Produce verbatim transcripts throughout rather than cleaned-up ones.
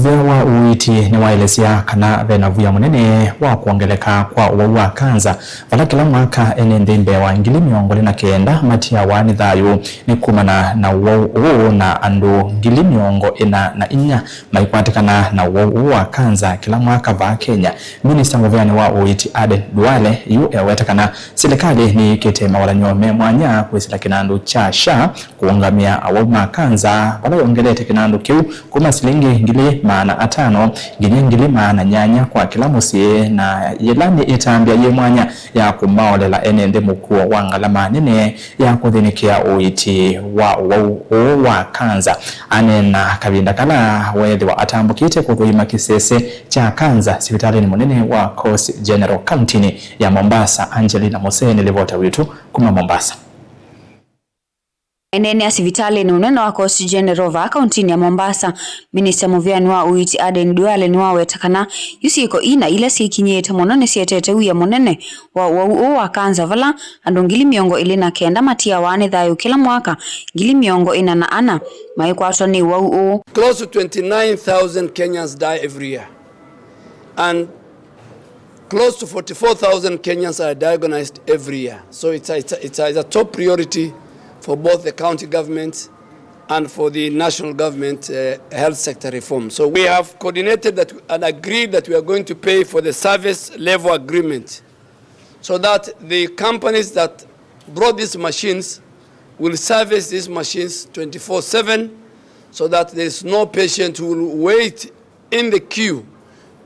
Wĩa wa ũiiti nĩwaelesya kana ve na via mũnene wa kwongeleka kwa ũwau wa kanza, vala kĩla mwaka ene nthĩ mbee wa ngili mĩongo ĩlĩ na kenda matiawa nĩ thayũ nĩ kumana na ũwau ũũ, na andũ ngili mĩongo ĩna na inya maikwatĩkana na ũwau ũũ wa kanza kĩla mwaka vaa Kenya. Minista mũveanĩ wa ũiiti Aden Duale yu eweta kana silikalĩ nĩyĩkĩte mawalany'o me mwanya kwĩsĩla kĩnandũ kya SHA kũũngamĩa awau ma kanza, vala yongelete kĩnandũ kĩu kuma silingi ngili maana atano nginya ngili maana nyanya kwa kĩla mũsyĩ, na yĩla nĩ ĩtambya yĩ mwanya ya kũmaolela ene nthĩ mũkuo wa ngalama nene ya kũthĩnĩkĩa ũiiti wa ũwau ũũ wa kanza. Aneena kavinda kala weethĩwa atambũkĩte kũthũima kĩsese kya kanza sivitalĩnĩ mũnene wa Coast General kauntinĩ ya Mombasa. Angelina Mose nĩ livota witũ kuma Mombasa. Aineenea sivitalĩnĩ ũnene wa Coast General vaa kauntinĩ ya Mombasa, minista mũveani wa ũiiti Aden Duale nĩwaweta kana yu syĩko ina ila syĩkinyĩĩte mũno nĩsietete wia mũnene wa ũwau ũũ wa kanza, vala andũ ngili mĩongo ĩlĩ na kenda matiawa nĩ thayũ kĩla mwaka, ngili mĩongo ĩna na ana maikwatwa nĩ ũwau ũũ. Close to twenty-nine thousand Kenyans die every year. And close to forty-four thousand Kenyans are diagnosed every year. So it's a, it's a, it's a, it's a top priority for both the county government and for the national government, uh, health sector reform. So we have coordinated that and agreed that we are going to pay for the service level agreement so that the companies that brought these machines will service these machines twenty-four seven, so that there is no patient who will wait in the queue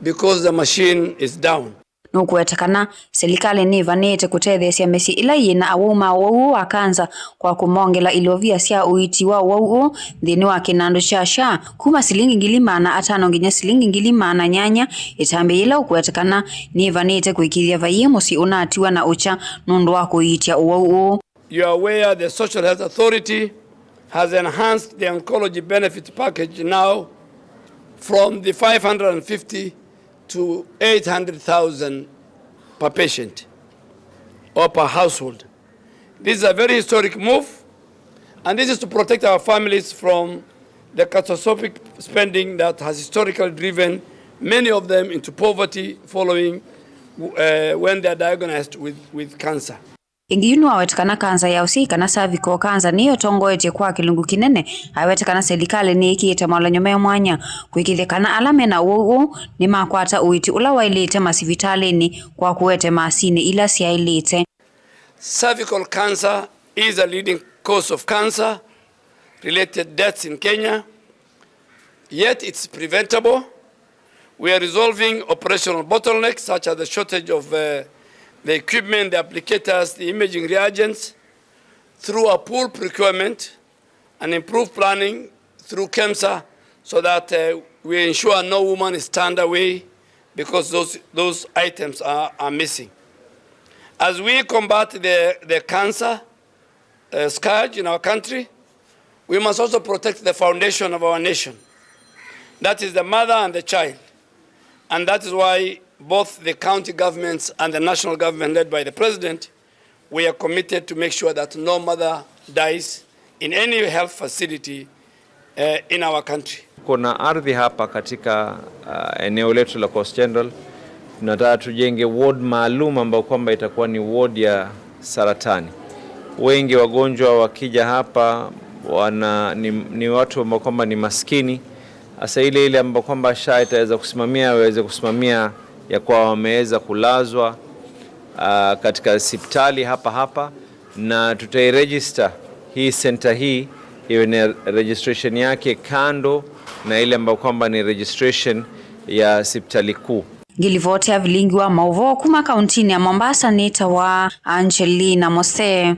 because the machine is down. Nũkũweta kana silikalĩ nĩvanĩĩte kũtetheesya mĩsyĩ ĩla yĩ na awau ma ũwau ũũ wa kanza kwa kũmongela ilovia sya ũiiti wa ũwau ũũ nthĩnĩ wa kĩnandũ kya SHA, kuma silingi ngili maana atano nginya silingi ngili maana nyanya, ĩtambya yĩla ũkũweta kana nĩvanĩĩte kũĩkĩĩthya vaiĩ mũsyĩ ũnatiwa na ũkya nũndũ wa kũiitya ũwau ũũ. You are aware the Social Health Authority has enhanced the oncology benefit package now from the five hundred fifty to eight hundred thousand per patient or per household. This is a very historic move, and this is to protect our families from the catastrophic spending that has historically driven many of them into poverty following, uh, when they are diagnosed with, with cancer. Ĩngĩ yu nĩwaweta kana kanza ya ũsyai kana cervical cancer nĩyo ĩtongoetye kwa kĩlungu kĩnene. Aweta kana silikalĩ nĩĩkĩĩte mawalany'o me mwanya kũĩkĩĩthya kana ala me na ũwau ũũ nĩmakwata ũiiti ũla waĩlĩte masivitalĩnĩ kwa kũete masinĩ ila syaĩlĩte. Cervical cancer is a leading cause of cancer related deaths in Kenya, yet it's preventable. We are resolving operational bottlenecks such as the shortage of, uh, the equipment, the applicators, the imaging reagents through a pool procurement and improved planning through KEMSA so that, uh, we ensure no woman is turned away because those, those items are, are missing. As we combat the, the cancer, uh, scourge in our country, we must also protect the foundation of our nation. That is the mother and the child. And that is why both the county governments and the national government led by the president, we are committed to make sure that no mother dies in any health facility, uh, in our country. Kuna ardhi hapa katika, uh, eneo letu la Coast General. Tunataka tujenge ward maalum ambayo kwamba itakuwa ni ward ya saratani. Wengi wagonjwa wakija hapa wana, ni, ni watu ambao kwamba ni maskini. Hasa ile ile ambayo kwamba SHA itaweza kusimamia, waweze kusimamia ya kuwa wameweza kulazwa, ah, katika hospitali hapa hapa, na tutairegister hii center hii iwe na registration yake kando na ile ambayo kwamba ni registration ya hospitali kuu. Ngilivoti ya vilingi wa mauvoo kuma kauntinĩ ya Mombasa nĩtawa Angelina Mose.